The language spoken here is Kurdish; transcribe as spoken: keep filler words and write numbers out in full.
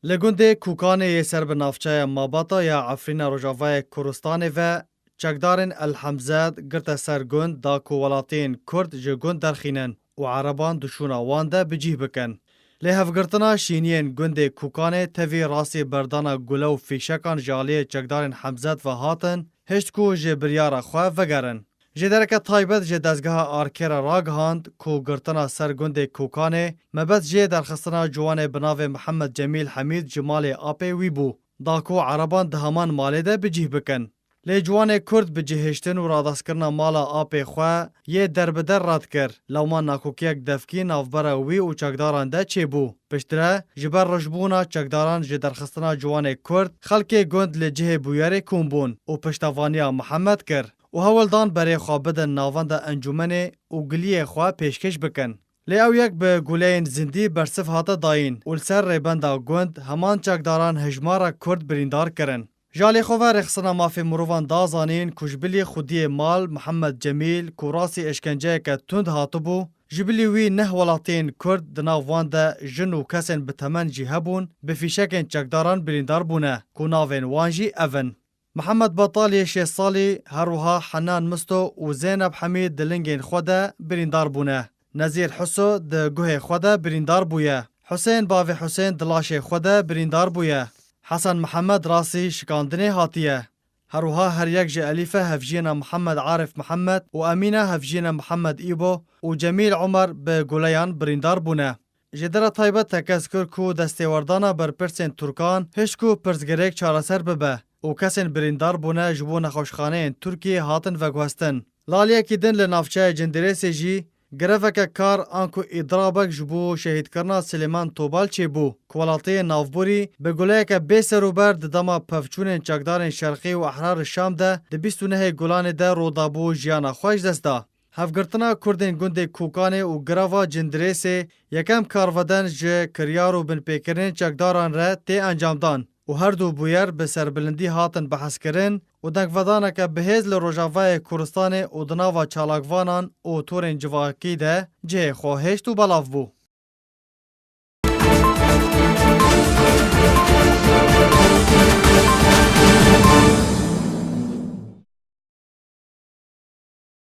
Li gundê Kûkanê yê ser bi navçeya Mabata ya Efrîna Rojavayê Kurdistanê ve çekdarên El Hemzet girte ser gund da ku welatiyên Kurd ji gund derxînin û Ereban di şûna wan de bi cih bikin. Lê hevgirtina şîniyên gundê Kûkanê tevî rastî berdana gule û fîşekan ji aliyê çekdarên Hemzet ve hatin, hişt ku ji biryara xwe vegerin. Jêdereke taybet ji dezgeha Arkê re ragihand ku girtina ser gundê Kûkanê mebest jê derxistina ciwanê bi navê Mihemed Cemîl Hemîd ji malê apê wî bû, da ku Ereban di heman malê de bi cih bikin. Lê ciwanê Kurd bi cihiştin û radestkirina mala apê xwe yê derbider red kir, lewma nakokiyek devkî navbera wî û çekdaran de çêbû. Piştre, ji ber rojbûna çekdaran ji derxistina ciwanê Kurd, xelkê gund li cihê bûyerê kom bûn û piştevaniya Mihemed kir û hewl dan berê xwe bidin navenda encûmenê û giliyê xwe pêşkêş bikin. Lê ew yek bi guleyên zindî bersiv hate dayîn û li ser rêbenda gund heman çekdaran hejmara Kurd birîndar kirin. Ji alî xwe ve rêxistina mafê mirovan da zanîn ku ji bilî xwediyê mal Mihemed Cemîl ku rastî êşkenceyeke tund hatibû, ji bilî wî neh welatiyên Kurd di nav wan de jin û kesên bi temen jî hebûn, bi fîşekên çekdaran birîndar bûne ku navên wan jî ev in. Mihemed Batal yê şêst salî, her wiha Henan Misto û Zeynep Hemîd di lingên xwe de birîndar bûne. Nezîr Hiso di guhê xwe de birîndar bûye. Husên bavê Husên di laşê xwe de birîndar bûye. Hesen Mihemed rastî şikandinê hatiye. Her wiha her yek ji Elîfe hevjiyena Mihemed Arif Mihemed û Emîna hevjiyena Mihemed Îbo û Cemîl Omer bi guleyan birîndar bûne. Jêdera taybet tekez kir ku destêwerdana berpirsên Tirkan hişt ku pirsgirêk çareser bibe û kesên birîndar bûne ji bo nexweşxaneyên Tirkiyê hatin veguhestin. Li aliyekî din li navçeya Cindirêsê jî greveke kar anku îdirabek ji bo şehîdkirina Silêman Tobal çêbû ku welatiyên navborî bi guleyeke bê serûber di dema pevçûnên çekdarên Şerqî û Ehrarê Şam de di bîst û nehê Gulanê de rû dabû jiyana xwe ji dest da. Hevgirtina Kurdên gundê Kûkanê û greva Cindirêsê yekem karveden ji kiryar û binpêkirinên çekdaran re tê encamdan û her du bûyer bi serbilindî hatin behskirin û dengvedaneke bihêz li Rojavayê Kurdistanê û di nava çalakvanan û torên civakî de cihê xwe hêşt û belav bû.